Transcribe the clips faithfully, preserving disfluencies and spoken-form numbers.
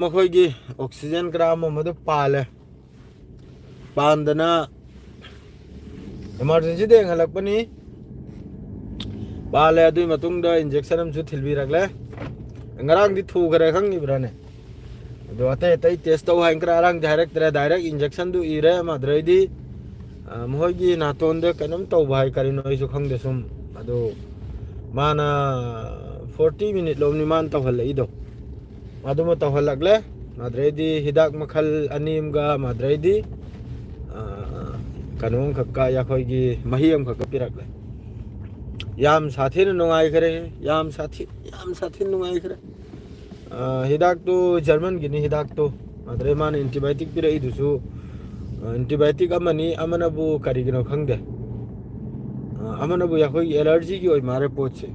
ꯃꯈꯣꯏꯒꯤ ꯑꯣꯛꯁꯤꯖꯦꯟ ꯀꯔꯥ ꯑꯃ ꯑꯃꯗꯨ ꯄꯥꯜꯂꯦ꯫ ꯄꯥꯟꯗꯅ ꯏꯃꯥꯔꯖꯦꯟꯁꯤꯗ ꯌꯦꯡꯍꯜꯂꯛꯄꯅꯤ꯫ ꯄꯥꯜꯂꯦ꯫ ꯑꯗꯨꯒꯤ ꯃꯇꯨꯡꯗ ꯏꯟꯖꯦꯛꯁꯟ ꯑꯃꯁꯨ ꯊꯤꯟꯕꯤꯔꯛꯂꯦ꯫ ꯉꯔꯥꯡꯗꯤ ꯊꯨꯈ꯭ꯔꯦ, ꯈꯪꯉꯤꯕ꯭ꯔꯥꯅꯦ? ꯑꯗꯣ ꯑꯇꯩ ꯑꯇꯩ ꯇꯦꯁ ꯇꯧ ꯍꯥꯏꯅ ꯈꯔ ꯑꯔꯥꯡꯗꯤ ꯍꯥꯏꯔꯛꯇ꯭ꯔꯦ, ꯗꯥꯏꯔꯦꯛ ꯏꯟꯖꯦꯛꯁꯟꯗꯨ ꯏꯔꯦ꯫ ꯃꯥꯗ꯭ꯔꯩꯗꯤ ꯃꯈꯣꯏꯒꯤ ꯅꯥꯇꯣꯟꯗ ꯀꯩꯅꯣꯝ ꯇꯧꯕ ꯍꯥꯏ, ꯀꯔꯤꯅꯣ ꯑꯩꯁꯨ ꯈꯪꯗꯦ꯫ ꯁꯨꯝ ꯑꯗꯨ ꯃꯥꯅ ꯐꯣꯔꯇꯤ ꯃꯤꯅꯤꯠ ꯂꯣꯝꯅꯤ ꯃꯥꯅ ꯇꯧꯍꯜꯂꯛꯏꯗꯣ꯫ ꯑꯗꯨꯃ ꯇꯧꯍꯜꯂꯛꯂꯦ꯫ ꯃꯥꯗ꯭ꯔꯩꯗꯤ ꯍꯤꯗꯥꯛ ꯃꯈꯜ ꯑꯅꯤ ꯑꯃꯒ, ꯃꯥꯗ꯭ꯔꯩꯗꯤ ꯀꯩꯅꯣ ꯑꯃꯈꯛꯀ, ꯑꯩꯈꯣꯏꯒꯤ ꯃꯍꯤ ꯑꯃꯈꯛꯀ ꯄꯤꯔꯛꯂꯦ꯫ ꯌꯥꯝ ꯁꯥꯊꯤꯅ ꯅꯨꯡꯉꯥꯏꯈ꯭ꯔꯦ꯫ ꯌꯥꯝ ꯁꯥꯊꯤ ꯌꯥꯝ ꯁꯥꯊꯤꯅ ꯅꯨꯡꯉꯥꯏꯈ꯭ꯔꯦ꯫ ꯍꯤꯗꯥꯛꯇꯨ ꯖꯔꯃꯟꯒꯤꯅꯤ꯫ ꯍꯤꯗꯥꯛꯇꯨ ꯃꯥꯗ꯭ꯔꯩ ꯃꯥꯅ ꯑꯦꯟꯇꯤꯕꯥꯏꯑꯣꯇꯤꯛ ꯄꯤꯔꯛꯏꯗꯨꯁꯨ ꯑꯦꯟꯇꯤꯕꯥꯏꯑꯣꯇꯤꯛ ꯑꯃꯅꯤ꯫ ꯑꯃꯅꯕꯨ ꯀꯔꯤꯒꯤꯅꯣ ꯈꯪꯗꯦ, ꯑꯃꯅꯕꯨ ꯑꯩꯈꯣꯏꯒꯤ ꯑꯦꯂꯔꯖꯤꯒꯤ ꯑꯣꯏ ꯃꯥꯜꯂꯦ ꯄꯣꯠꯁꯦ꯫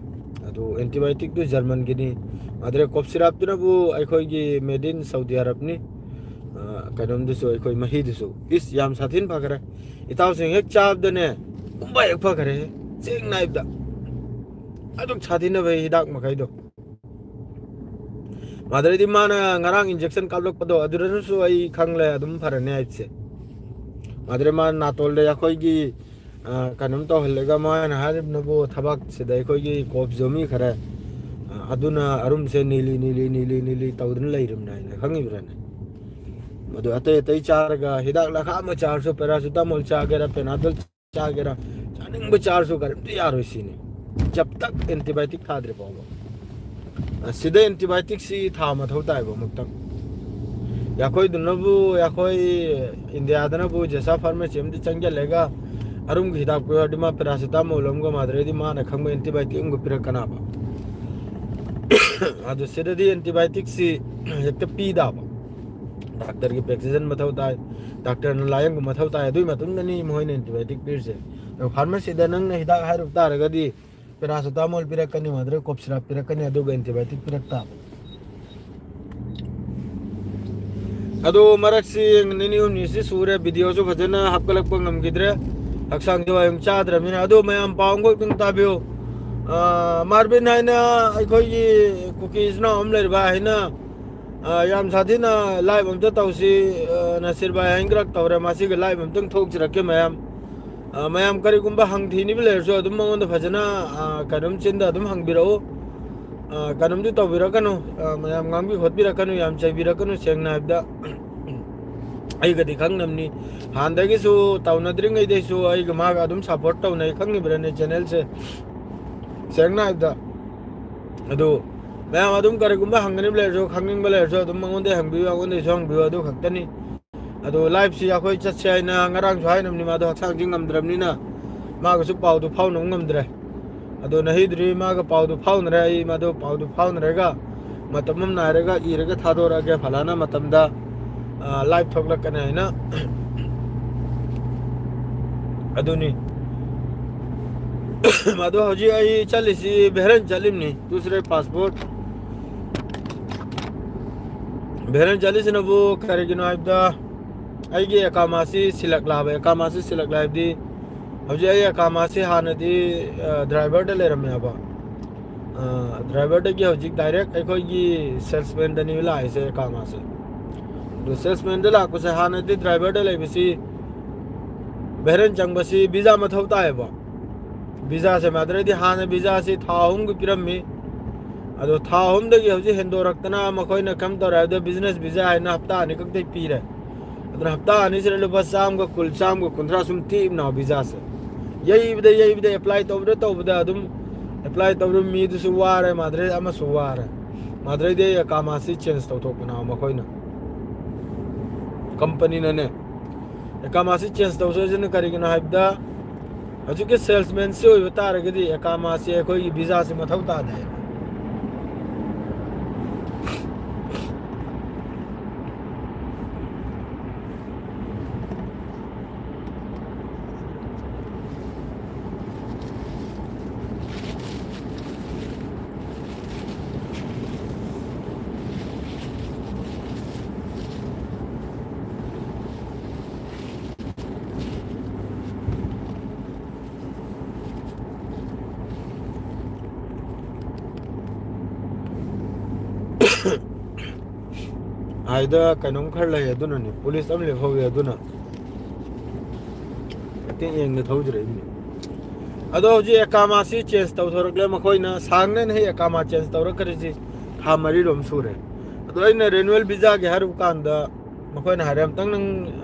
ꯑꯗꯨ ꯑꯦꯟꯇꯤꯕꯥꯏꯑꯣꯇꯤꯛꯇꯨ ꯖꯔꯃꯟꯒꯤꯅꯤ꯫ ꯑꯗꯨꯗ ꯀꯣꯞ ꯁꯤꯔꯞꯇꯨꯅꯕꯨ ꯑꯩꯈꯣꯏꯒꯤ ꯃꯦꯗ ꯏꯟ ꯁꯥꯎꯗꯤ ꯑꯔꯕꯅꯤ꯫ ꯀꯩꯅꯣꯝꯗꯨꯁꯨ, ꯑꯩꯈꯣꯏ ꯃꯍꯤꯗꯨꯁꯨ ꯏꯁ ꯌꯥꯝ ꯁꯥꯊꯤꯅ ꯐꯈ꯭ꯔꯦ꯫ ꯏꯇꯥꯎꯁꯤꯡ ꯍꯦꯛ ꯆꯥꯕꯗꯅꯦ ꯄꯨꯝꯕ ꯍꯦꯛ ꯐꯈ꯭ꯔꯦ꯫ ꯆꯦꯡ ꯅꯥꯏꯕꯗ ꯑꯗꯨꯛ ꯁꯥꯊꯤꯅ ꯐꯩ ꯍꯤꯗꯥꯛ ꯃꯈꯩꯗꯣ꯫ ꯃꯥꯗ꯭ꯔꯩꯗꯤ ꯃꯥꯅ ꯉꯔꯥꯡ ꯏꯟꯖꯦꯛꯁꯟ ꯀꯥꯞꯂꯛꯄꯗꯣ ꯑꯗꯨꯗꯅꯁꯨ ꯑꯩ ꯈꯪꯂꯦ ꯑꯗꯨꯝ ꯐꯔꯅꯤ ꯍꯥꯏꯕꯁꯦ꯫ ꯃꯥꯗ꯭ꯔꯩ ꯃꯥꯅ ꯅꯥꯇꯣꯜꯗ ꯑꯩꯈꯣꯏꯒꯤ ꯀꯩꯅꯣꯝ ꯇꯧꯍꯜꯂꯒ ꯃꯥꯅ ꯍꯥꯏꯔꯤꯕꯅꯕꯨ ꯊꯕꯛꯁꯤꯗ ꯑꯩꯈꯣꯏꯒꯤ ꯀꯣꯞ ꯖꯣꯃꯤ ꯈꯔ ꯑꯗꯨꯅ ꯑꯔꯨꯝꯁꯦ ꯅꯤꯂꯤ ꯅꯤꯂꯤ ꯅꯤꯂꯤ ꯅꯤꯂꯤ ꯇꯧꯗꯨꯅ ꯂꯩꯔꯤꯕꯅꯦ ꯍꯥꯏꯅ ꯈꯪꯉꯤꯕ꯭ꯔꯅꯦ? ꯃꯗꯨ ꯑꯇꯩ ꯑꯇꯩ ꯆꯥꯔꯒ ꯍꯤꯗꯥꯛ ꯂꯥꯈꯥ ꯑꯃ ꯆꯥꯔꯁꯨ, ꯄꯦꯔꯥꯁꯤꯇꯥꯃꯣꯜ ꯆꯥꯒꯦꯔꯥ, ꯄꯦꯅꯥꯗꯣꯜ ꯆꯥꯒꯦꯔꯥ, ꯆꯥꯅꯤꯡꯕ ꯆꯥꯔꯁꯨ ꯀꯔꯤꯝꯇ ꯌꯥꯔꯣꯏ ꯁꯤꯅꯤ꯫ ꯖꯕ ꯇꯛ ꯑꯦꯟꯇꯤꯕꯥꯏꯑꯣꯇꯤꯛ ꯊꯥꯗ꯭ꯔꯤ ꯐꯥꯎꯕ꯫ ꯑꯁꯤꯗ ꯑꯦꯟꯇꯤꯕꯥꯏꯑꯣꯇꯤꯛꯁꯤ ꯊꯥ ꯃꯊꯧ ꯇꯥꯏꯕ ꯑꯃꯨꯛꯇꯪ꯫ ꯑꯩꯈꯣꯏꯗꯨꯅꯕꯨ, ꯑꯩꯈꯣꯏ ꯏꯟꯗꯤꯌꯥꯗꯅꯕꯨ ꯖꯦꯁꯥ ꯐꯥꯔꯃꯥꯁꯤ ꯑꯃꯗ ꯆꯪꯁꯤꯜꯂꯒ ꯑꯔꯨꯝꯒꯤ ꯍꯤꯗꯥꯛ ꯄꯤꯔꯛꯑꯗꯤ ꯃꯥ ꯄꯦꯔꯥꯁꯤꯇꯥꯃꯣꯜ ꯑꯃꯒ ꯃꯥꯗ꯭ꯔꯩꯗꯤ ꯃꯥꯅ ꯈꯪꯕ ꯑꯦꯟꯇꯤꯕꯥꯏꯑꯣꯇꯤꯛ ꯑꯃꯒ ꯄꯤꯔꯛꯀꯅꯥꯕ꯫ ꯑꯗꯨ ꯁꯤꯗꯗꯤ ꯑꯦꯟꯇꯤꯕꯥꯏꯑꯣꯇꯤꯛꯁꯤ ꯍꯦꯛꯇ ꯄꯤꯗꯕ꯫ ꯗꯥꯛꯇꯔꯒꯤ ꯄ꯭ꯔꯦꯁꯀ꯭ꯔꯤꯞꯁꯟ ꯃꯊꯧ ꯇꯥꯏ, ꯗꯥꯛꯇꯔꯅ ꯂꯥꯌꯦꯡꯕ ꯃꯊꯧ ꯇꯥꯏ꯫ ꯑꯗꯨꯒꯤ ꯃꯇꯨꯡꯗꯅꯤ ꯃꯈꯣꯏꯅ ꯑꯦꯟꯇꯤꯕꯥꯏꯑꯣꯇꯤꯛ ꯄꯤꯔꯤꯁꯦ꯫ ꯑꯗꯣ ꯐꯥꯔꯃꯥꯁꯤꯗ ꯅꯪꯅ ꯍꯤꯗꯥꯛ ꯍꯥꯏꯔꯨꯕ ꯇꯥꯔꯒꯗꯤ ꯄꯦꯔꯥꯁꯤꯇꯥꯃꯣꯜ ꯄꯤꯔꯛꯀꯅꯤ, ꯃꯗꯨꯗ ꯀꯣꯞ ꯁꯤꯔꯞ ꯄꯤꯔꯛꯀꯅꯤ, ꯑꯗꯨꯒ ꯑꯦꯟꯇꯤꯕꯥꯏꯑꯣꯇꯤꯛ ꯄꯤꯔꯛ ꯇꯥꯕ꯫ ꯑꯗꯣ ꯃꯔꯛꯁꯤ ꯅꯤꯅꯤ ꯍꯨꯝꯅꯤꯁꯤ ꯁꯨꯔꯦ ꯚꯤꯗꯤꯑꯣꯁꯨ ꯐꯖꯅ ꯍꯥꯞꯀꯠꯂꯛꯄ ꯉꯝꯈꯤꯗ꯭ꯔꯦ, ꯍꯛꯆꯥꯡꯁꯦ ꯋꯥꯌꯨꯝ ꯆꯥꯗ꯭ꯔꯕꯅꯤꯅ꯫ ꯑꯗꯣ ꯃꯌꯥꯝ ꯄꯥꯎ ꯑꯃꯈꯛꯇꯪ ꯇꯥꯕꯤꯌꯨ꯫ ꯑꯥ, ꯃꯥꯔꯕꯤꯟ ꯍꯥꯏꯅ ꯑꯩꯈꯣꯏꯒꯤ ꯀꯨꯀꯤ ꯏꯆꯤꯟ ꯏꯅꯥꯎ ꯑꯃ ꯂꯩꯔꯤꯕ ꯍꯥꯏꯅ, ꯑ, ꯌꯥꯝ ꯁꯥꯊꯤꯅ live ꯑꯝꯇ ꯇꯧꯁꯤ, ꯑ, ꯅꯁꯤꯔ ꯚꯥꯏ ꯍꯥꯏꯅ ꯈꯔ ꯇꯧꯔꯦ꯫ ꯃꯁꯤꯒꯤ live ꯑꯝꯇꯪ ꯊꯣꯛꯆꯔꯛꯀꯦ ꯃꯌꯥꯝ꯫ ꯑ, ꯃꯌꯥꯝ ꯀꯔꯤꯒꯨꯝꯕ ꯍꯪꯊꯤꯅꯤꯕ ꯂꯩꯔꯁꯨ ꯑꯗꯨꯝ ꯃꯉꯣꯟꯗ ꯐꯖꯅ, ꯑ, ꯀꯩꯅꯣꯝ ꯆꯤꯟꯗ ꯑꯗꯨꯝ ꯍꯪꯕꯤꯔꯛꯎ꯫ ꯑ, ꯀꯩꯅꯣꯝꯗꯤ ꯇꯧꯕꯤꯔꯛꯀꯅꯨ꯫ ꯑ, ꯃꯌꯥꯝ ꯉꯥꯡꯕꯤ ꯈꯣꯠꯄꯤꯔꯛꯀꯅꯨ, ꯌꯥꯝ ꯆꯩꯕꯤꯔꯛꯀꯅꯨ꯫ ꯁꯦꯡꯅ ꯍꯥꯏꯕꯗ ꯑꯩꯒꯗꯤ ꯈꯪꯅꯕꯅꯤ꯫ ꯍꯥꯟꯅꯗꯒꯤꯁꯨ ꯇꯧꯅꯗ꯭ꯔꯤꯉꯩꯗꯩꯁꯨ ꯑꯩꯒ ꯃꯥꯒ ꯑꯗꯨꯝ support ꯇꯧꯅꯩ, ꯈꯪꯉꯤꯕ꯭ꯔꯅꯦ channelꯁꯦ? ꯁꯦꯡꯅ ꯍꯥꯏꯕꯗ꯫ ꯑꯗꯨ ꯃꯌꯥꯝ ꯑꯗꯨꯝ ꯀꯔꯤꯒꯨꯝꯕ ꯍꯪꯒꯅꯤꯕ ꯂꯩꯔꯁꯨ, ꯈꯪꯅꯤꯡꯕ ꯂꯩꯔꯁꯨ ꯑꯗꯨꯝ ꯃꯉꯣꯟꯗ ꯍꯪꯕꯤꯌꯨ, ꯑꯩꯉꯣꯟꯗꯁꯨ ꯍꯪꯕꯤꯌꯨ, ꯑꯗꯨ ꯈꯛꯇꯅꯤ꯫ ꯑꯗꯣ liveꯁꯤ ꯑꯩꯈꯣꯏ ꯆꯠꯁꯦ ꯍꯥꯏꯅ ꯉꯔꯥꯡꯁꯨ ꯍꯥꯏꯅꯕꯅꯤ, ꯃꯥꯗꯣ ꯍꯛꯆꯥꯡꯁꯤ ꯉꯝꯗ꯭ꯔꯕꯅꯤꯅ ꯃꯥꯒꯁꯨ ꯄꯥꯎꯗꯨ ꯐꯥꯎꯅꯕ ꯉꯝꯗ꯭ꯔꯦ꯫ ꯑꯗꯣ ꯅꯍꯤꯗꯨꯔꯤ ꯃꯥꯒ ꯄꯥꯎꯗꯨ ꯐꯥꯎꯅꯔꯦ, ꯑꯩ ꯃꯗꯨ ꯄꯥꯎꯗꯨ ꯐꯥꯎꯅꯔꯒ ꯃꯇꯝ ꯑꯃ ꯅꯥꯏꯔꯒ ꯏꯔꯒ ꯊꯥꯗꯣꯔꯛꯑꯒꯦ, ꯐꯂꯥꯅ ꯃꯇꯝꯗ, ꯑ, live ꯊꯣꯛꯂꯛꯀꯅꯤ ꯍꯥꯏꯅ꯫ ꯑꯗꯨꯅꯤ꯫ ꯑꯗꯣ ꯍꯧꯖꯤꯛ ꯑꯩ ꯆꯠꯂꯤꯁꯤ ꯚꯦꯔꯟ ꯆꯠꯂꯤꯕꯅꯤ, ꯗꯨꯁꯔꯦ ꯄꯥꯁꯄꯣꯔꯠ꯫ ꯚꯦꯔꯟ ꯆꯠꯂꯤꯁꯤꯅꯕꯨ ꯀꯔꯤꯒꯤꯅꯣ ꯍꯥꯏꯕꯗ, ꯑꯩꯒꯤ ꯑꯦꯀꯥꯃꯥꯁꯤ ꯁꯤꯜꯂꯛꯂꯕ, ꯑꯦꯀꯥꯃꯥꯁꯤ ꯁꯤꯜꯂꯛꯂꯦ ꯍꯥꯏꯕꯗꯤ, ꯍꯧꯖꯤꯛ ꯑꯩ ꯑꯦꯀꯥꯃꯥꯁꯤ ꯍꯥꯟꯅꯗꯤ, ꯑ, driverꯗ ꯂꯩꯔꯝꯃꯦꯕ꯫ ꯑ, driverꯗꯒꯤ ꯍꯧꯖꯤꯛ direct ꯑꯩꯈꯣꯏꯒꯤ salesmanꯗꯅꯤ ꯂꯥꯛꯏꯁꯦ ꯑꯦꯀꯥꯃꯥꯁꯤ꯫ ꯑꯗꯨ salesmanꯗ ꯂꯥꯛꯄꯁꯦ, ꯍꯥꯟꯅꯗꯤ driverꯗ ꯂꯩꯕꯁꯤ ꯚꯦꯔꯟ ꯆꯪꯕꯁꯤ visa ꯃꯊꯧ ꯇꯥꯏꯌꯦꯕ꯫ Visaꯁꯦ ꯃꯥꯗ꯭ꯔꯗꯤ ꯍꯥꯟꯅ visaꯁꯤ ꯊꯥ ꯑꯍꯨꯝꯒꯤ ꯄꯤꯔꯝꯃꯤ꯫ ꯑꯗꯣ ꯊꯥ ꯑꯍꯨꯝꯗꯒꯤ ꯍꯧꯖꯤꯛ ꯍꯦꯟꯗꯣꯔꯛꯇꯅ ꯃꯈꯣꯏꯅ ꯀꯔꯝ ꯇꯧꯔꯦ ꯍꯥꯏꯕꯗ business visa ꯍꯥꯏꯅ ꯍꯞꯇꯥ ꯑꯅꯤꯈꯛꯇꯩ ꯄꯤꯔꯦ꯫ ꯑꯗꯨꯅ ꯍꯞꯇꯥ ꯑꯅꯤꯁꯤꯗ ꯂꯨꯄꯥ ꯆꯥꯝꯃꯒ ꯀꯨꯟ, ꯆꯥꯝꯃꯒ ꯀꯨꯟꯊ꯭ꯔꯥ ꯁꯨꯝ ꯇꯦꯛꯏꯕꯅ visaꯁꯦ꯫ ꯌꯩꯕꯗ, ꯌꯩꯕꯗ, apply ꯇꯧꯕꯗ, ꯇꯧꯕꯗ ꯑꯗꯨꯝ apply ꯇꯧꯔꯤꯕ ꯃꯤꯗꯨꯁꯨ ꯋꯥꯔꯦ, ꯃꯥꯗ꯭ꯔꯦ ꯑꯃꯁꯨ ꯋꯥꯔꯦ꯫ ꯃꯥꯗ꯭ꯔꯦꯗꯤ ꯑꯩ ꯑꯦꯀꯥꯃꯥꯁꯤ change ꯇꯧꯊꯣꯛꯄꯅ ꯃꯈꯣꯏꯅ, companyꯅꯅꯦ꯫ ꯑꯦꯀꯥꯃꯥꯁꯤ change ꯇꯧꯖꯔꯤꯁꯤꯅ ꯀꯔꯤꯒꯤꯅꯣ ꯍꯥꯏꯕꯗ, ꯍꯧꯖꯤꯛꯀꯤ salesmanꯁꯤ ꯑꯣꯏꯕ ꯇꯥꯔꯒꯗꯤ ꯑꯦꯀꯥꯃꯥꯁꯤ ꯑꯩꯈꯣꯏꯒꯤ visaꯁꯤ ꯃꯊꯧ ꯇꯥꯗꯦ꯫ ꯍꯥꯏꯗ ꯀꯩꯅꯣꯝ ꯈꯔ ꯂꯩ, ꯑꯗꯨꯅꯅꯤ꯫ ꯄꯨꯂꯤꯁ ꯑꯃ ꯂꯦꯞꯍꯧꯋꯤ, ꯑꯗꯨꯅ ꯃꯇꯦꯡ ꯌꯦꯡꯗ ꯊꯧꯖꯔꯛꯏꯅꯤ꯫ ꯑꯗꯣ ꯍꯧꯖꯤꯛ ꯑꯦꯀꯥꯃꯥꯁꯤ ꯆꯦꯟꯖ ꯇꯧꯊꯣꯔꯛꯂꯦ ꯃꯈꯣꯏꯅ꯫ ꯁꯥꯡꯅ ꯑꯩꯅ ꯍꯦꯛ ꯑꯦꯀꯥꯃꯥ ꯆꯦꯟꯖ ꯇꯧꯔꯛꯈ꯭ꯔꯤꯁꯤ ꯊꯥ ꯃꯔꯤꯔꯣꯝ ꯁꯨꯔꯦ꯫ ꯑꯗꯣ ꯑꯩꯅ ꯔꯦꯅꯨꯋꯦꯜ ꯚꯤꯖꯥꯒꯤ ꯍꯥꯏꯔꯨꯕ ꯀꯥꯟꯗ ꯃꯈꯣꯏꯅ ꯍꯥꯏꯔꯦ, "ꯑꯝꯇꯪ ꯅꯪ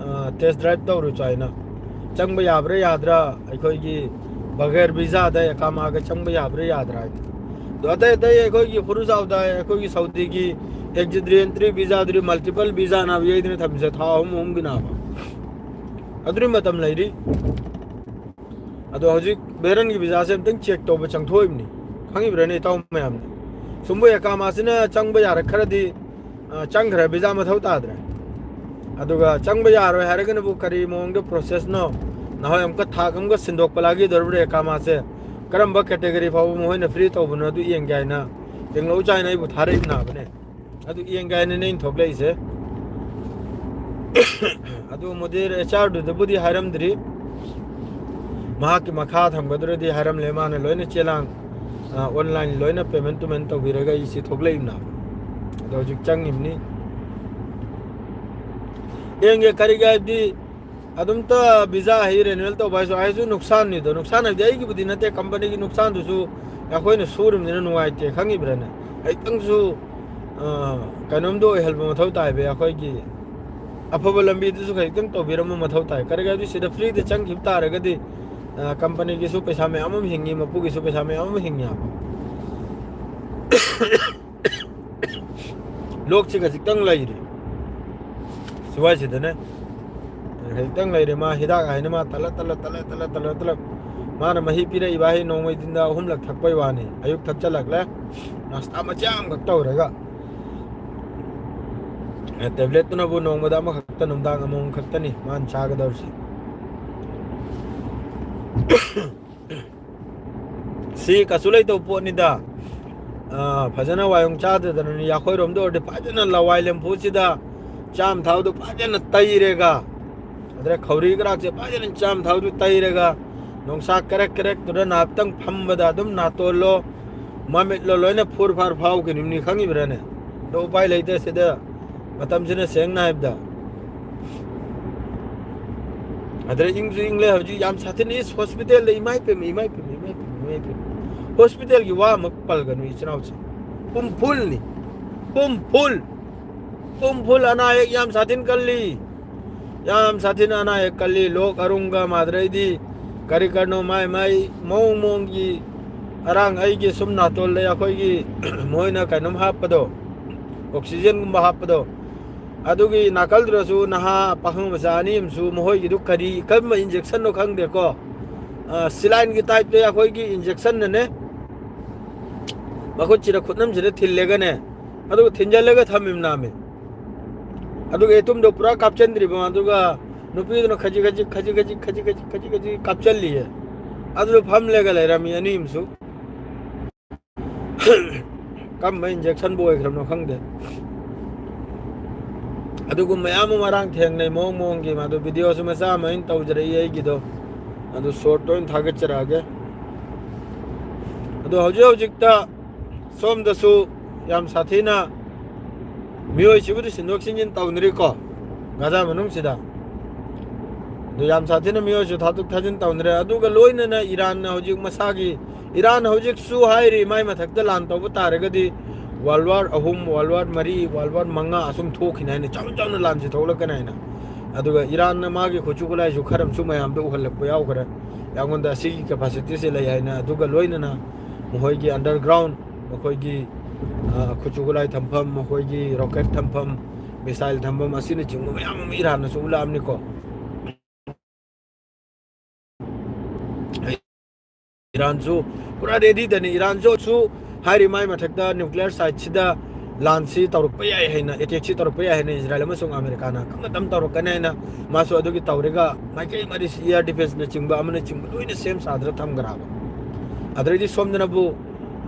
ꯇꯦꯁ ꯗ꯭ꯔꯥꯏꯚ ꯇꯧꯔꯨꯆꯣ" ꯍꯥꯏꯅ꯫ ꯆꯪꯕ ꯌꯥꯕ꯭ꯔꯥ ꯌꯥꯗ꯭ꯔꯥ, ꯑꯩꯈꯣꯏꯒꯤ ꯕꯒꯦꯔ ꯚꯤꯖꯥꯗ ꯑꯦꯀꯥꯃꯥꯒ ꯆꯪꯕ ꯌꯥꯕ꯭ꯔꯥ ꯌꯥꯗ꯭ꯔꯥ ꯍꯥꯏꯅ꯫ ꯑꯗꯣ ꯑꯇꯩ ꯑꯇꯩ ꯑꯩꯈꯣꯏꯒꯤ ꯈꯨꯔꯨꯖꯥꯎꯗ, ꯑꯩꯈꯣꯏꯒꯤ ꯁꯥꯎꯗꯤꯒꯤ ꯑꯦꯛꯖꯤꯠ ꯔꯤ ꯑꯦꯟꯇ꯭ꯔꯤ ꯚꯤꯖꯥꯗꯨꯗꯤ ꯃꯜꯇꯤꯄꯜ ꯚꯤꯖꯥꯅ ꯌꯩꯗꯅ ꯊꯝꯃꯤꯁꯦ, ꯊꯥ ꯑꯍꯨꯝ ꯑꯍꯨꯝꯒꯤꯅ꯫ ꯑꯗꯨꯒꯤ ꯃꯇꯝ ꯂꯩꯔꯤ꯫ ꯑꯗꯣ ꯍꯧꯖꯤꯛ ꯕꯦꯔꯟꯒꯤ ꯚꯤꯖꯥꯁꯦ ꯑꯝꯇꯪ ꯆꯦꯛ ꯇꯧꯕ ꯆꯪꯊꯣꯛꯏꯕꯅꯤ, ꯈꯪꯉꯤꯕ꯭ꯔꯥꯅꯦ ꯏꯇꯥꯎ ꯃꯌꯥꯝꯅ? ꯁꯨꯝꯕ ꯑꯦꯀꯥꯃꯥꯁꯤꯅ ꯆꯪꯕ ꯌꯥꯔꯛꯈ꯭ꯔꯗꯤ, ꯑ, ꯆꯪꯈ꯭ꯔꯦ, ꯚꯤꯖꯥ ꯃꯊꯧ ꯇꯥꯗ꯭ꯔꯦ꯫ ꯑꯗꯨꯒ ꯆꯪꯕ ꯌꯥꯔꯣꯏ ꯍꯥꯏꯔꯒꯅꯕꯨ ꯀꯔꯤ ꯃꯑꯣꯡꯗ ꯄ꯭ꯔꯣꯁꯦꯁꯅꯣ? ꯅꯍꯣꯏ ꯑꯃꯨꯛꯀ ꯊꯥꯛ ꯑꯃꯨꯛꯀ ꯁꯤꯟꯗꯣꯛꯄ ꯂꯥꯛꯈꯤꯗꯧꯔꯤꯕ꯭ꯔꯥ ꯑꯦꯀꯥꯃꯥꯁꯦ? ꯀꯔꯝꯕ ꯀꯦꯇꯦꯒꯣꯔꯤ ꯐꯥꯎꯕ ꯃꯈꯣꯏꯅ ꯐ꯭ꯔꯤ ꯇꯧꯕꯅꯣ, ꯑꯗꯨ ꯌꯦꯡꯒꯦ ꯍꯥꯏꯅ ꯇꯦꯡꯂꯧ ꯆꯥꯏꯅ ꯑꯩꯕꯨ ꯊꯥꯔꯛꯏꯕꯅꯦ꯫ ꯑꯗꯨ ꯌꯦꯡꯒꯦ ꯍꯥꯏꯅꯅꯦ ꯑꯩꯅ ꯊꯣꯛꯂꯛꯏꯁꯦ꯫ ꯑꯗꯨ ꯃꯨꯗꯤꯔ ꯑꯦꯆ ꯑꯥꯔꯗꯨꯗꯕꯨꯗꯤ ꯍꯥꯏꯔꯝꯗ꯭ꯔꯤ, ꯃꯍꯥꯛꯀꯤ ꯃꯈꯥ ꯊꯝꯒꯗ꯭ꯔꯗꯤ ꯍꯥꯏꯔꯝꯂꯦ꯫ ꯃꯥꯅ ꯂꯣꯏꯅ ꯆꯦ ꯂꯥꯡ, ꯑ, ꯑꯣꯟꯂꯥꯏꯟ ꯂꯣꯏꯅ ꯄꯦꯃꯦꯟ ꯇꯨꯃꯦꯟ ꯇꯧꯕꯤꯔꯒ ꯑꯩꯁꯤ ꯊꯣꯛꯂꯛꯏꯕꯅ꯫ ꯑꯗꯣ ꯍꯧꯖꯤꯛ ꯆꯪꯉꯤꯕꯅꯤ꯫ ꯌꯦꯡꯒꯦ, ꯀꯔꯤꯒꯤ ꯍꯥꯏꯕꯗꯤ ꯑꯗꯨꯝꯇ ꯚꯤꯖꯥ ꯍꯥꯏ ꯔꯤꯅ꯭ꯌꯨꯋꯦꯜ ꯇꯧꯕ ꯍꯥꯏꯁꯨ, ꯍꯥꯏꯁꯨ ꯅꯨꯡꯁꯥꯟꯅꯤꯗꯣ꯫ ꯅꯨꯡꯁꯥꯟ ꯍꯥꯏꯕꯗꯤ ꯑꯩꯒꯤꯕꯨꯗꯤ ꯅꯠꯇꯦ, ꯀꯝꯄꯅꯤꯒꯤ ꯅꯨꯡꯁꯥꯟꯗꯨꯁꯨ ꯑꯩꯈꯣꯏꯅ ꯁꯨꯔꯤꯕꯅꯤꯅ ꯅꯨꯡꯉꯥꯏꯇꯦ, ꯈꯪꯉꯤꯕ꯭ꯔꯥꯅꯦ? ꯈꯤꯇꯪꯁꯨ, ꯑ, ꯀꯩꯅꯣꯝꯗꯣ ꯑꯣꯏꯍꯟꯕ ꯃꯊꯧ ꯇꯥꯏꯕ꯫ ꯑꯩꯈꯣꯏꯒꯤ ꯑꯐꯕ ꯂꯝꯕꯤꯗꯨꯁꯨ ꯈꯖꯤꯛꯇꯪ ꯇꯧꯕꯤꯔꯝꯕ ꯃꯊꯧ ꯇꯥꯏ꯫ ꯀꯔꯤꯒꯤ ꯍꯥꯏꯕꯗꯤ ꯁꯤꯗ ꯐ꯭ꯔꯤꯗ ꯆꯪꯈꯤꯕ ꯇꯥꯔꯒꯗꯤ, ꯑ, ꯀꯝꯄꯅꯤꯒꯤꯁꯨ ꯄꯩꯁꯥ ꯃꯌꯥꯝ ꯑꯃ ꯍꯤꯡꯉꯤ, ꯃꯄꯨꯒꯤꯁꯨ ꯄꯩꯁꯥ ꯃꯌꯥꯝ ꯑꯃ ꯍꯤꯡꯉꯤ ꯍꯥꯏꯕ꯫ ꯂꯣꯛꯁꯤ ꯈꯖꯤꯛꯇꯪ ꯂꯩꯔꯤ꯫ ꯁꯤꯋꯥꯏꯁꯤꯗꯅꯦ ꯈꯖꯤꯛꯇꯪ ꯂꯩꯔꯤ꯫ ꯃꯥ ꯍꯤꯗꯥꯛ ꯍꯥꯏꯅ ꯃꯥ ꯇꯂꯠ, ꯇꯂꯠ, ꯇꯂꯠ, ꯇꯂꯠ, ꯇꯂꯠ, ꯇꯂꯠ꯫ ꯃꯥꯅ ꯃꯍꯤ ꯄꯤꯔꯛꯏꯕ ꯍꯩ ꯅꯣꯡꯃꯩ ꯗꯤꯟꯗ ꯑꯍꯨꯝꯂꯛ ꯊꯛꯄꯩ ꯋꯥꯅꯤ꯫ ꯑꯌꯨꯛ ꯊꯛꯆꯜꯂꯛꯂꯦ꯫ ꯅꯥꯁꯇꯥ ꯃꯆꯥ ꯑꯃꯈꯛ ꯇꯧꯔꯒ꯫ ꯑꯦ, ꯇꯦꯕ꯭ꯂꯦꯠꯇꯨꯅꯕꯨ ꯅꯣꯡꯃꯗ ꯑꯃꯈꯛꯇ, ꯅꯨꯡꯗꯥꯡ ꯑꯃꯃꯝ ꯈꯛꯇꯅꯤ ꯃꯥꯅ ꯆꯥꯒꯗꯧꯔꯤꯁꯦ꯫ ꯁꯤ ꯀꯩꯁꯨ ꯂꯩꯇꯕ ꯄꯣꯠꯅꯤꯗ꯫ ꯑꯥ, ꯐꯖꯅ ꯋꯥꯌꯣꯡ ꯆꯥꯗꯗꯅꯅꯤ꯫ ꯑꯩꯈꯣꯏꯔꯣꯝꯗ ꯑꯣꯏꯔꯗꯤ ꯐꯖꯅ ꯂꯋꯥꯏ ꯂꯦꯝꯐꯨꯁꯤꯗ ꯆꯥꯝ ꯊꯥꯎꯗꯨ ꯐꯖꯅ ꯇꯩꯔꯦꯒ, ꯑꯗꯨꯗ ꯈꯧꯔꯤ ꯀꯔꯥꯛꯁꯦ ꯐꯖꯅ ꯆꯥꯝ ꯊꯥꯎꯗꯨ ꯇꯩꯔꯒ, ꯅꯨꯡꯁꯥ ꯀꯔꯦꯛ ꯀꯔꯦꯛꯇꯨꯗ ꯉꯥꯏꯍꯥꯛꯇꯪ ꯐꯝꯕꯗ ꯑꯗꯨꯝ ꯅꯥꯇꯣꯟꯂꯣ, ꯃꯃꯤꯠꯂꯣ ꯂꯣꯏꯅ ꯐꯨꯔ ꯐꯥꯔ ꯐꯥꯎꯈꯤꯅꯤꯕꯅꯤ, ꯈꯪꯉꯤꯕ꯭ꯔꯥꯅꯦ? ꯑꯗꯣ ꯎꯄꯥꯏ ꯂꯩꯇꯦ, ꯁꯤꯗ ꯃꯇꯝꯁꯤꯅ ꯁꯦꯡꯅ ꯍꯥꯏꯕꯗ꯫ ꯑꯗꯨꯗ ꯏꯪꯁꯨ ꯏꯪꯂꯦ ꯍꯧꯖꯤꯛ ꯌꯥꯝ ꯁꯥꯊꯤꯅ ꯏꯁ ꯍꯣꯁꯄꯤꯇꯥꯜꯗ ꯏꯃꯥꯏ ꯄꯦꯝꯃ, ꯏꯃꯥꯏ ꯄꯦꯝꯃ, ꯏꯃꯥꯏ ꯄꯦꯝꯃ, ꯏꯃꯥꯏ ꯄꯦꯝꯃ꯫ ꯍꯣꯁꯄꯤꯇꯥꯜꯒꯤ ꯋꯥ ꯑꯃ ꯄꯜꯒꯅꯨ ꯏꯆꯤꯟ ꯏꯅꯥꯎꯁꯦ꯫ ꯄꯨꯝ ꯐꯨꯜꯅꯤ꯫ ꯄꯨꯝ ꯐꯨꯜ꯫ ꯄꯨꯝ ꯐꯨꯜ ꯑꯅꯥ ꯑꯌꯦꯛ ꯌꯥꯝ ꯁꯥꯊꯤꯅ ꯀꯜꯂꯤ꯫ ꯌꯥꯝ ꯁꯥꯊꯤꯅ ꯑꯅꯥ ꯑꯌꯦꯛ ꯀꯜꯂꯤ꯫ ꯂꯣꯛ ꯑꯔꯨꯝꯒ ꯃꯥꯗ꯭ꯔꯩꯗꯤ ꯀꯔꯤ ꯀꯔꯤꯅꯣ ꯃꯥꯏ ꯃꯥꯏ ꯃꯑꯣꯡ ꯃꯑꯣꯡꯒꯤ ꯑꯔꯥꯡ ꯑꯩꯒꯤ ꯁꯨꯝ ꯅꯥꯇꯣꯜꯗ ꯑꯩꯈꯣꯏꯒꯤ ꯃꯣꯏꯅ ꯀꯩꯅꯣꯝ ꯍꯥꯞꯄꯗꯣ, ꯑꯣꯛꯁꯤꯖꯦꯟꯒꯨꯝꯕ ꯍꯥꯞꯄꯗꯣ, ꯑꯗꯨꯒꯤ ꯅꯥꯀꯜꯗꯨꯗꯁꯨ ꯅꯍꯥ ꯄꯥꯈꯪ ꯃꯆꯥ ꯑꯅꯤ ꯑꯃꯁꯨ ꯃꯈꯣꯏꯒꯤꯗꯨ ꯀꯔꯤ ꯀꯔꯝꯕ ꯏꯟꯖꯦꯛꯁꯟꯅꯣ ꯈꯪꯗꯦꯀꯣ꯫ ꯑ, ꯁꯤꯂꯥꯏꯟꯒꯤ ꯇꯥꯏꯞꯇ ꯑꯩꯈꯣꯏꯒꯤ ꯏꯟꯖꯦꯛꯁꯟꯅꯅꯦ ꯃꯈꯨꯠꯁꯤꯗ ꯈꯨꯠꯅꯝꯁꯤꯗ ꯊꯤꯜꯂꯦꯒꯅꯦ, ꯑꯗꯨꯒ ꯊꯤꯟꯖꯜꯂꯒ ꯊꯝꯃꯤꯕ ꯅꯥꯃꯤ꯫ ꯑꯗꯨꯒ ꯑꯦꯇꯨꯝꯗꯣ ꯄꯨꯔꯥ ꯀꯥꯞꯆꯟꯗ꯭ꯔꯤꯕ, ꯑꯗꯨꯒ ꯅꯨꯄꯤꯗꯨꯅ ꯈꯖꯤꯛ ꯈꯖꯤꯛ ꯈꯖꯤꯛ ꯈꯖꯤꯛ ꯈꯖꯤꯛ ꯈꯖꯤꯛ ꯈꯖꯤꯛ ꯈꯖꯤꯛ ꯀꯥꯞꯆꯜꯂꯤꯌꯦ꯫ ꯑꯗꯨꯗ ꯐꯝꯂꯒ ꯂꯩꯔꯝꯃꯤ ꯑꯅꯤ ꯑꯃꯁꯨ꯫ ꯀꯔꯝꯕ ꯏꯟꯖꯦꯛꯁꯟꯕꯨ ꯑꯣꯏꯈ꯭ꯔꯕꯅꯣ ꯈꯪꯗꯦ꯫ ꯑꯗꯨꯒꯨꯝꯕ ꯃꯌꯥꯝ ꯑꯃ ꯉꯔꯥꯡ ꯊꯦꯡꯅꯩ, ꯃꯑꯣꯡ ꯃꯑꯣꯡꯒꯤ꯫ ꯃꯗꯨ ꯚꯤꯗꯤꯑꯣꯁꯨ ꯃꯆꯥ ꯑꯃ ꯑꯩꯅ ꯇꯧꯖꯔꯛꯏ ꯑꯩꯒꯤꯗꯣ, ꯑꯗꯨ ꯁꯣꯔꯠꯇ ꯑꯣꯏꯅ ꯊꯥꯒꯠꯆꯔꯛꯑꯒꯦ꯫ ꯑꯗꯣ ꯍꯧꯖꯤꯛ ꯍꯧꯖꯤꯛꯇ ꯁꯣꯝꯗꯁꯨ ꯌꯥꯝ ꯁꯥꯊꯤꯅ ꯃꯤꯑꯣꯏꯁꯤꯕꯨꯗꯤ ꯁꯤꯟꯗꯣꯛ ꯁꯤꯟꯖꯤꯟ ꯇꯧꯅꯔꯤꯀꯣ, ꯒꯥꯖꯥ ꯃꯅꯨꯡꯁꯤꯗ꯫ ꯑꯗꯨ ꯌꯥꯝ ꯁꯥꯊꯤꯅ ꯃꯤꯑꯣꯏꯁꯨ ꯊꯥꯗꯣꯛ ꯊꯥꯖꯤꯟ ꯇꯧꯅꯔꯦ꯫ ꯑꯗꯨꯒ ꯂꯣꯏꯅꯅ ꯏꯔꯥꯟꯅ ꯍꯧꯖꯤꯛ ꯃꯁꯥꯒꯤ, ꯏꯔꯥꯟ ꯍꯧꯖꯤꯛꯁꯨ ꯍꯥꯏꯔꯤ, ꯃꯥꯏ ꯃꯊꯛꯇ ꯂꯥꯟ ꯇꯧꯕ ꯇꯥꯔꯒꯗꯤ ꯋꯥꯔꯜ ꯋꯥꯔ ꯑꯍꯨꯝ, ꯋꯥꯔꯜ ꯋꯥꯔ ꯃꯔꯤ, ꯋꯥꯔꯜ ꯋꯥꯔ ꯃꯉꯥ ꯑꯁꯨꯝ ꯊꯣꯛꯈꯤꯅꯤ ꯍꯥꯏꯅ, ꯆꯥꯎꯅ ꯆꯥꯎꯅ ꯂꯥꯟꯁꯤ ꯊꯣꯛꯂꯛꯀꯅꯤ ꯍꯥꯏꯅ꯫ ꯑꯗꯨꯒ ꯏꯔꯥꯟꯅ ꯃꯥꯒꯤ ꯈꯨꯠꯁꯨ ꯈꯨꯠꯂꯥꯏꯁꯨ ꯈꯔ ꯑꯃꯁꯨ ꯃꯌꯥꯝꯗ ꯎꯍꯜꯂꯛꯄ ꯌꯥꯎꯈ꯭ꯔꯦ꯫ ꯑꯩꯉꯣꯟꯗ ꯑꯁꯤꯒꯤ ꯀꯦꯄꯥꯁꯤꯇꯤꯁꯦ ꯂꯩ ꯍꯥꯏꯅ꯫ ꯑꯗꯨꯒ ꯂꯣꯏꯅꯅ ꯃꯈꯣꯏꯒꯤ ꯑꯟꯗꯔꯒ꯭ꯔꯥꯎꯟ, ꯃꯈꯣꯏꯒꯤ, ꯑ, ꯈꯨꯠꯁꯨ ꯈꯨꯠꯂꯥꯏ ꯊꯝꯐꯝ, ꯃꯈꯣꯏꯒꯤ ꯔꯣꯀꯦꯠ ꯊꯝꯐꯝ, ꯃꯤꯁꯥꯏꯜ ꯊꯝꯐꯝ ꯑꯁꯤꯅꯆꯤꯡꯕ ꯃꯌꯥꯝ ꯑꯃ ꯏꯔꯥꯟꯅꯁꯨ ꯎꯠꯂꯛꯑꯕꯅꯤꯀꯣ꯫ ꯏꯔꯥꯟꯁꯨ ꯄꯨꯔꯥ ꯔꯦꯗꯤꯗꯅꯤ꯫ ꯏꯔꯥꯟꯁꯨ ꯍꯥꯏꯔꯤ ꯃꯥꯏ ꯃꯊꯛꯇ ꯅ꯭ꯌꯨꯀ꯭ꯂꯤꯌꯔ ꯁꯥꯏꯠꯁꯤꯗ ꯂꯥꯟꯁꯤ ꯇꯧꯔꯛꯄ ꯌꯥꯏ ꯍꯥꯏꯅ, ꯑꯦꯇꯦꯛꯁꯤ ꯇꯧꯔꯛꯄ ꯌꯥꯏ ꯍꯥꯏꯅ ꯏꯖꯔꯥꯌꯦꯜ ꯑꯃꯁꯨꯡ ꯑꯃꯦꯔꯤꯀꯥꯅ ꯈꯪꯅ ꯑꯗꯨꯝ ꯇꯧꯔꯛꯀꯅꯤ ꯍꯥꯏꯅ ꯃꯥꯁꯨ ꯑꯗꯨꯒꯤ ꯇꯧꯔꯒ ꯃꯥꯏꯀꯩ ꯃꯔꯤꯁꯤ ꯑꯦꯌꯔ ꯗꯤꯐꯦꯟꯁꯅꯆꯤꯡꯕ ꯑꯃꯅꯆꯤꯡꯕ ꯂꯣꯏꯅ ꯁꯦꯝ ꯁꯥꯗꯅ ꯊꯝꯈ꯭ꯔꯕ꯫ ꯑꯗꯨꯗꯩꯗꯤ ꯁꯣꯝꯗꯅꯕꯨ,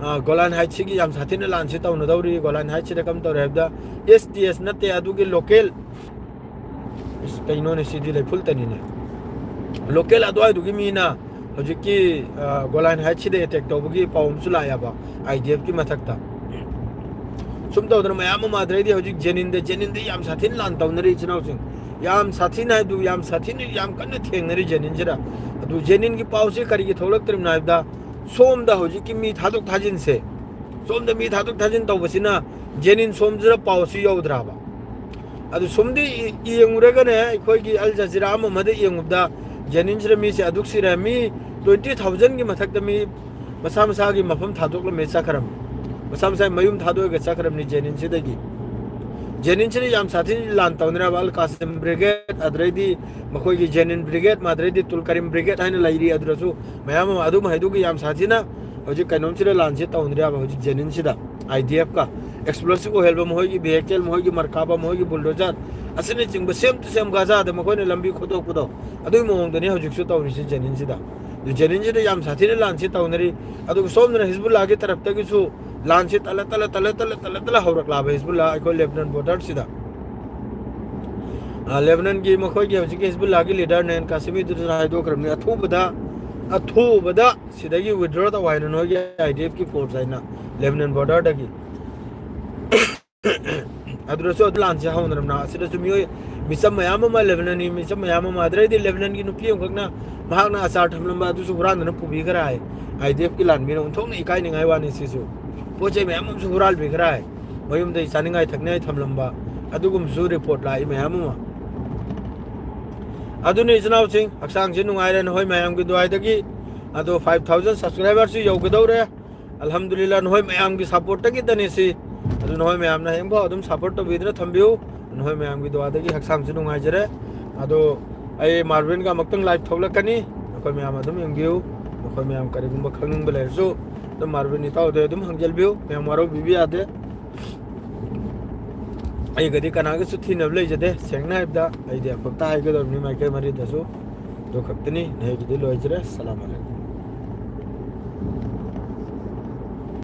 ꯑ, ꯒꯣꯂꯥꯟ ꯍꯥꯏꯠꯁꯤꯒꯤ ꯌꯥꯝ ꯁꯥꯊꯤꯅ ꯂꯥꯟꯁꯤ ꯇꯧꯅꯗꯧꯔꯤ꯫ ꯒꯣꯂꯥꯟ ꯍꯥꯏꯠꯁꯤꯗ ꯀꯝ ꯇꯧꯔꯦ ꯍꯥꯏꯕꯗ ꯑꯦꯁ ꯇꯤ ꯑꯦꯁ ꯅꯠꯇꯦ, ꯑꯗꯨꯒꯤ ꯂꯣꯀꯦꯜ, ꯏꯁ, ꯀꯩꯅꯣꯅꯦ ꯁꯤꯗꯤ, ꯂꯩꯐꯨꯜꯇꯅꯤꯅꯦ꯫ ꯂꯣꯀꯦꯜ ꯑꯗꯨꯋꯥꯏꯗꯨꯒꯤ ꯃꯤꯅ ꯍꯧꯖꯤꯛꯀꯤ, ꯑ, ꯒꯣꯂꯥꯟ ꯍꯥꯏꯠꯁꯤꯗ ꯑꯦꯇꯦꯛ ꯇꯧꯕꯒꯤ ꯄꯥꯎ ꯑꯃꯁꯨ ꯂꯥꯛꯑꯦꯕ, ꯑꯥꯏ ꯗꯤ ꯑꯦꯐꯀꯤ ꯃꯊꯛꯇ꯫ ꯁꯨꯝ ꯇꯧꯗꯅ ꯃꯌꯥꯝ ꯑꯃ, ꯑꯗꯩꯗꯤ ꯍꯧꯖꯤꯛ ꯖꯦꯅꯤꯟꯗ, ꯖꯦꯅꯤꯟꯗ ꯌꯥꯝ ꯁꯥꯊꯤꯅ ꯂꯥꯟ ꯇꯧꯅꯔꯤ ꯏꯆꯤꯟ ꯏꯅꯥꯎꯁꯤꯡ꯫ ꯌꯥꯝ ꯁꯥꯊꯤꯅ ꯍꯥꯏꯗꯨ, ꯌꯥꯝ ꯁꯥꯊꯤꯅ, ꯌꯥꯝ ꯀꯟꯅ ꯊꯦꯡꯅꯔꯤ ꯖꯦꯅꯤꯟꯁꯤꯗ꯫ ꯑꯗꯨ ꯖꯦꯅꯤꯟꯒꯤ ꯄꯥꯎꯁꯤ ꯀꯔꯤꯒꯤ ꯊꯣꯛꯂꯛꯇ꯭ꯔꯤꯕꯅꯣ ꯍꯥꯏꯕꯗ, ꯁꯣꯝꯗ ꯍꯧꯖꯤꯛꯀꯤ ꯃꯤ ꯊꯥꯗꯣꯛ ꯊꯥꯖꯤꯟꯁꯦ, ꯁꯣꯝꯗ ꯃꯤ ꯊꯥꯗꯣꯛ ꯊꯥꯖꯤꯟ ꯇꯧꯕꯁꯤꯅ ꯖꯦꯅꯤꯟ ꯁꯣꯝꯁꯤꯗ ꯄꯥꯎꯁꯤ ꯌꯧꯗ꯭ꯔꯕ꯫ ꯑꯗꯨ ꯁꯨꯝꯗꯤ ꯌꯦꯡꯉꯨꯔꯒꯅꯦ, ꯑꯩꯈꯣꯏꯒꯤ ꯑꯜ ꯖꯖꯤꯔꯥ ꯑꯃ ꯑꯃꯗ ꯌꯦꯡꯉꯨꯕꯗ, ꯖꯦꯅꯤꯟꯁꯤꯗ ꯃꯤꯁꯦ ꯑꯗꯨꯛ ꯁꯤꯔꯦ, ꯃꯤ twenty thousand ꯒꯤ ꯃꯊꯛꯇ ꯃꯤ ꯃꯁꯥ ꯃꯁꯥꯒꯤ ꯃꯐꯝ ꯊꯥꯗꯣꯛꯂꯝꯃꯦ, ꯆꯠꯈ꯭ꯔꯕꯅꯤ꯫ ꯃꯁꯥ ꯃꯁꯥꯒꯤ ꯃꯌꯨꯝ ꯊꯥꯗꯣꯛꯑꯒ ꯆꯠꯈ꯭ꯔꯕꯅꯤ ꯖꯦꯅꯤꯟꯁꯤꯗꯒꯤ꯫ ꯖꯦꯅꯤꯟꯁꯤꯗ ꯌꯥꯝ ꯁꯥꯊꯤꯅ ꯂꯥꯟ ꯇꯧꯅꯔꯕ, ꯑꯜ ꯀꯥꯁꯤꯝ ꯕ꯭ꯔꯤꯒꯦꯗ, ꯑꯗꯨꯗꯩꯗꯤ ꯃꯈꯣꯏꯒꯤ ꯖꯦꯅꯤꯟ ꯕ꯭ꯔꯤꯒꯦꯗ, ꯃꯗꯨꯗꯩꯗꯤ ꯇꯨꯜ ꯀꯔꯤꯝ ꯕ꯭ꯔꯤꯒꯦꯗ ꯍꯥꯏꯅ ꯂꯩꯔꯤ꯫ ꯑꯗꯨꯗꯁꯨ ꯃꯌꯥꯝ ꯑꯃ ꯑꯗꯨꯝ ꯍꯥꯏꯗꯨꯒꯤ ꯌꯥꯝ ꯁꯥꯊꯤꯅ ꯍꯧꯖꯤꯛ ꯀꯩꯅꯣꯝꯁꯤꯗ ꯂꯥꯟꯁꯤ ꯇꯧꯅꯔꯤꯕ ꯍꯧꯖꯤꯛ ꯖꯦꯅꯤꯟꯁꯤꯗ꯫ ꯑꯥꯏ ꯗꯤ ꯑꯦꯐꯀ ꯑꯦꯛꯁꯄ꯭ꯂꯣꯁꯤꯚ ꯑꯣꯏꯍꯟꯕ, ꯃꯈꯣꯏꯒꯤ ꯚꯦꯍꯤꯀꯜ, ꯃꯈꯣꯏꯒꯤ ꯃꯔꯀꯥꯕ, ꯃꯈꯣꯏꯒꯤ ꯕꯨꯜꯗꯣꯖꯔ ꯑꯁꯤꯅꯆꯤꯡꯕ ꯁꯦꯝ ꯇꯨ ꯁꯦꯝ ꯒꯥꯖꯥꯗ ꯃꯈꯣꯏꯅ ꯂꯝꯕꯤ ꯈꯣꯠꯇꯣꯛꯄꯗꯣ, ꯑꯗꯨꯒꯤ ꯃꯑꯣꯡꯗꯅꯤ ꯍꯧꯖꯤꯛꯁꯨ ꯇꯧꯔꯤꯁꯤ ꯖꯦꯅꯤꯟꯁꯤꯗ꯫ ꯑꯗꯨ ꯖꯦꯅꯤꯟꯁꯤꯗ ꯌꯥꯝ ꯁꯥꯊꯤꯅ ꯂꯥꯟꯁꯤ ꯇꯧꯅꯔꯤ꯫ ꯑꯗꯨꯒ ꯁꯣꯝꯗꯅ ꯍꯤꯖꯕꯨꯜꯂꯥꯒꯤ ꯇꯔꯞꯇꯒꯤꯁꯨ ꯂꯥꯟꯁꯤ ꯇꯠꯂ ꯇꯠꯂ ꯇꯠꯂ ꯇꯠꯂ ꯇꯠꯂ ꯇꯠꯂ ꯍꯧꯔꯛꯂꯕ ꯍꯤꯖꯕꯨꯜꯂꯥ ꯑꯩꯈꯣꯏ ꯂꯦꯕꯅꯟ ꯕꯣꯔꯗꯔꯁꯤꯗ꯫ ꯑ, ꯂꯦꯕꯅꯟꯒꯤ ꯃꯈꯣꯏꯒꯤ ꯍꯧꯖꯤꯛꯀꯤ ꯍꯤꯖꯕꯨꯜꯂꯥꯒꯤ ꯂꯤꯗꯔ ꯅꯦꯟ ꯀꯥꯁꯤꯃꯤꯗꯨꯅ ꯍꯥꯏꯗꯣꯛꯈ꯭ꯔꯕꯅꯤ, ꯑꯊꯨꯕꯗ, ꯑꯊꯨꯕꯗ ꯁꯤꯗꯒꯤ ꯋꯤꯗ꯭ꯔꯣ ꯇꯧ ꯍꯥꯏꯅ ꯅꯣꯏꯒꯤ ꯑꯥꯏ ꯗꯤ ꯑꯦꯐꯀꯤ ꯐꯣꯔꯁ ꯍꯥꯏꯅ ꯂꯦꯕꯅꯟ ꯕꯣꯔꯗꯔꯗꯒꯤ꯫ ꯑꯗꯨꯗꯁꯨ ꯑꯗꯨ ꯂꯥꯟꯁꯤ ꯍꯧꯅꯔꯝꯅ ꯑꯁꯤꯗꯁꯨ ꯃꯤꯑꯣꯏ ꯃꯤꯆꯝ ꯃꯌꯥꯝ ꯑꯃ, ꯂꯦꯕꯅꯟꯒꯤ ꯃꯤꯆꯝ ꯃꯌꯥꯝ ꯑꯃ, ꯑꯗꯨꯗꯩꯗꯤ ꯂꯦꯕꯅꯟꯒꯤ ꯅꯨꯄꯤ ꯑꯃꯈꯛꯅ ꯃꯍꯥꯛꯅ ꯑꯆꯥꯔ ꯊꯝꯂꯝꯕ ꯑꯗꯨꯁꯨ ꯍꯨꯔꯥꯟꯗꯨꯅ ꯄꯨꯕꯤꯈ꯭ꯔꯦ ꯍꯥꯏ꯫ ꯑꯥꯏ ꯗꯤ ꯑꯦꯐꯀꯤ ꯂꯥꯟꯃꯤꯅ ꯑꯣꯟꯊꯣꯛꯅ ꯏꯀꯥꯏꯅꯤꯡꯉꯥꯏ ꯋꯥꯅꯤ ꯁꯤꯁꯨ꯫ ꯄꯣꯠ ꯆꯩ ꯃꯌꯥꯝ ꯑꯃꯁꯨ ꯍꯨꯔꯥꯜꯕꯤꯈ꯭ꯔꯦ ꯍꯥꯏ꯫ ꯃꯌꯨꯝꯗ ꯆꯥꯅꯤꯡꯉꯥꯏ ꯊꯛꯅꯤꯡꯉꯥꯏ ꯊꯝꯂꯝꯕ ꯑꯗꯨꯒꯨꯝꯕꯁꯨ ꯔꯤꯄꯣꯔꯠ ꯂꯥꯛꯏ ꯃꯌꯥꯝ ꯑꯃ꯫ ꯑꯗꯨꯅ ꯏꯆꯤꯟ ꯏꯅꯥꯎꯁꯤꯡ, ꯍꯛꯆꯥꯡꯁꯤ ꯅꯨꯡꯉꯥꯏꯔꯦ ꯅꯈꯣꯏ ꯃꯌꯥꯝꯒꯤ ꯗꯨꯋꯥꯏꯗꯒꯤ꯫ ꯑꯗꯣ five thousand subscriberꯁꯨ ꯌꯧꯒꯗꯧꯔꯦ꯫ ꯑꯜꯍꯝꯗꯨꯂꯤꯜꯂꯥ, ꯅꯈꯣꯏ ꯃꯌꯥꯝꯒꯤ supportꯇꯒꯤꯗꯅꯤ ꯁꯤ꯫ ꯑꯗꯨ ꯅꯈꯣꯏ ꯃꯌꯥꯝꯅ ꯍꯌꯦꯡꯐꯥꯎ ꯑꯗꯨꯝ support ꯇꯧꯕꯤꯗꯨꯅ ꯊꯝꯕꯤꯌꯨ꯫ ꯅꯈꯣꯏ ꯃꯌꯥꯝꯒꯤ ꯗꯨꯋꯥꯗꯒꯤ ꯍꯛꯆꯥꯡꯁꯨ ꯅꯨꯡꯉꯥꯏꯖꯔꯦ꯫ ꯑꯗꯣ ꯑꯩ ꯃꯥꯔꯕꯤꯟꯒ ꯑꯃꯨꯛꯇꯪ live ꯊꯣꯛꯂꯛꯀꯅꯤ꯫ ꯅꯈꯣꯏ ꯃꯌꯥꯝ ꯑꯗꯨꯝ ꯌꯦꯡꯕꯤꯌꯨ꯫ ꯅꯈꯣꯏ ꯃꯌꯥꯝ ꯀꯔꯤꯒꯨꯝꯕ ꯈꯪꯅꯤꯡꯕ ꯂꯩꯔꯁꯨ ꯑꯗꯨꯝ ꯃꯥꯔꯕꯤꯟ ꯏꯇꯥꯎꯗ ꯑꯗꯨꯝ ꯍꯪꯖꯤꯜꯕꯤꯌꯨ꯫ ꯃꯌꯥꯝ ꯋꯥꯔꯧꯕꯤꯕ ꯌꯥꯗꯦ꯫ ꯑꯩꯒꯗꯤ ꯀꯅꯥꯒꯁꯨ ꯊꯤꯅꯕ ꯂꯩꯖꯗꯦ꯫ ꯁꯦꯡꯅ ꯍꯥꯏꯕꯗ ꯑꯩꯗꯤ ꯑꯐꯕꯇ ꯍꯥꯏꯒꯗꯕꯅꯤ ꯃꯥꯏꯀꯩ ꯃꯔꯤꯗꯁꯨ꯫ ꯑꯗꯨ ꯈꯛꯇꯅꯤ꯫ ꯅꯍꯩꯒꯤꯗꯤ ꯂꯣꯏꯖꯔꯦ꯫ ꯁꯂꯥꯝ ꯑꯂꯩꯀꯨꯝ꯫